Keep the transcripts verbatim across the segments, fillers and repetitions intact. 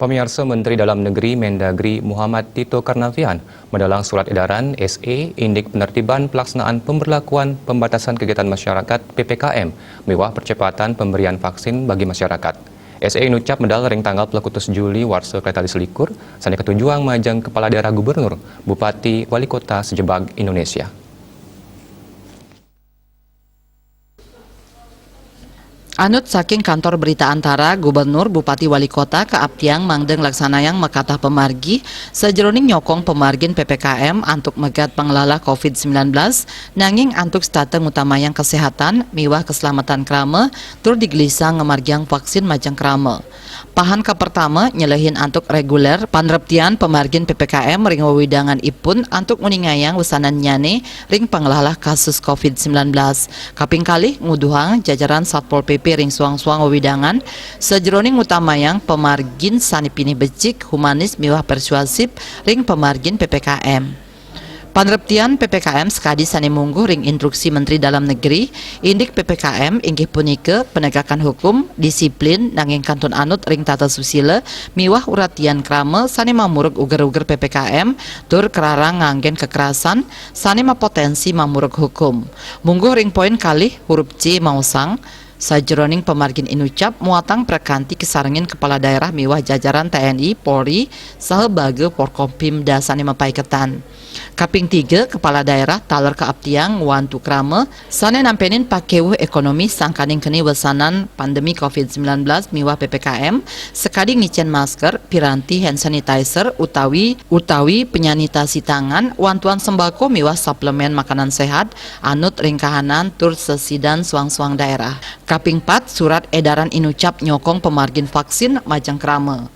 Pamiarsa, Menteri Dalam Negeri Mendagri Muhammad Tito Karnavian madalang surat edaran S E indik penertiban pelaksanaan pemberlakuan pembatasan kegiatan masyarakat P P K M miwah percepatan pemberian vaksin bagi masyarakat. S E inucap medal ring tanggal pelakutus Juli warsa kalih tali selikur, sane katujuang majeng kepala daerah gubernur, bupati, wali kota sejebag Indonesia. Anut saking Kantor Berita Antara, gubernur, bupati, wali kota kaaptiang mangda nglaksanayang makatah pamargi sajeroning nyokong pamargin P P K M antuk megat panglalah covid sembilan belas, nanging antuk setata ngutamayang kesehatan miwah keselamatan krama tur digelisang ngamargiang vaksin majeng krama. Pahan kapertama nyelehin antuk reguler panreptian pamargin P P K M ring wewidangan ipun antuk nguningayang wesanannyane ring panglalah kasus covid sembilan belas. Kaping kalih, nguduhang jajaran Satpol P P ring suang-suang wewidangan sajeroning ngutamayang pamargin sane pinih becik, humanis miwah persuasif ring pamargin P P K M. Panreptian P P K M sakadi sane mungguh ring instruksi Menteri Dalam Negeri, indik P P K M inggih punika penegakan hukum, disiplin, nanging kantun anut ring tata susila miwah uratian krama sane mamurug uger-uger P P K M tur kararang nganggen kekerasan sane mapotensi mamurug hukum. Mungguh ring poin kalih, huruf C maosang, sajeroning pamargin inucap muatang prakanti kasarengin kepala daerah miwah jajaran T N I, Polri, saha baga Forkompimda sane mapaiketan. Kaping tiga, kepala daerah taler kaaptiang ngwantu krama sane nampenin pakewuh ekonomi sangkaning keni wesanan pandemi covid sembilan belas miwah P P K M, sakadi ngicen masker, piranti hand sanitizer utawi, utawi penyanitasi tangan, wantuan sembako miwah suplemen makanan sehat, anut ring kahanan tur sesidan suang-suang daerah. Kaping pat, surat edaran inucap nyokong pamargin vaksin majeng krama.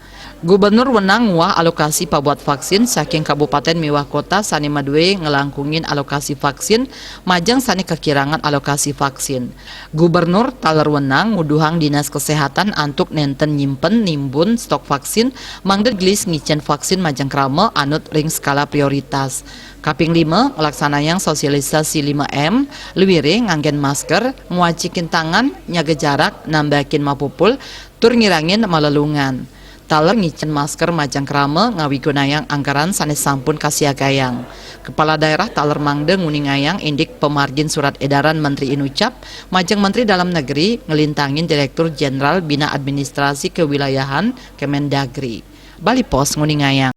Gubernur wenang nguah alokasi pabuat vaksin saking kabupaten miwah kota sane madue nglangkungin alokasi vaksin majeng sane kakirangan alokasi vaksin. Gubernur taler wenang nguduhang Dinas Kesehatan antuk nenten nyimpen nimbun stok vaksin mangda gelis ngicen vaksin majeng krama anut ring skala prioritas. Kaping lima, nglaksanayang sosialisasi lima M, luire nganggen masker, ngwacikin tangan, nyaga jarak, nambakin mapupul, tur ngirangin malelungan. Taler ngicen masker majeng krama ngawigunayang anggaran sane sampun kasiagayang. Kepala daerah taler mangda nguningayang indik pamargin surat edaran Menteri Inucap majeng Menteri Dalam Negeri nglintangin Direktur Jenderal Bina Administrasi Kewilayahan Kemendagri. Bali Post nguningayang.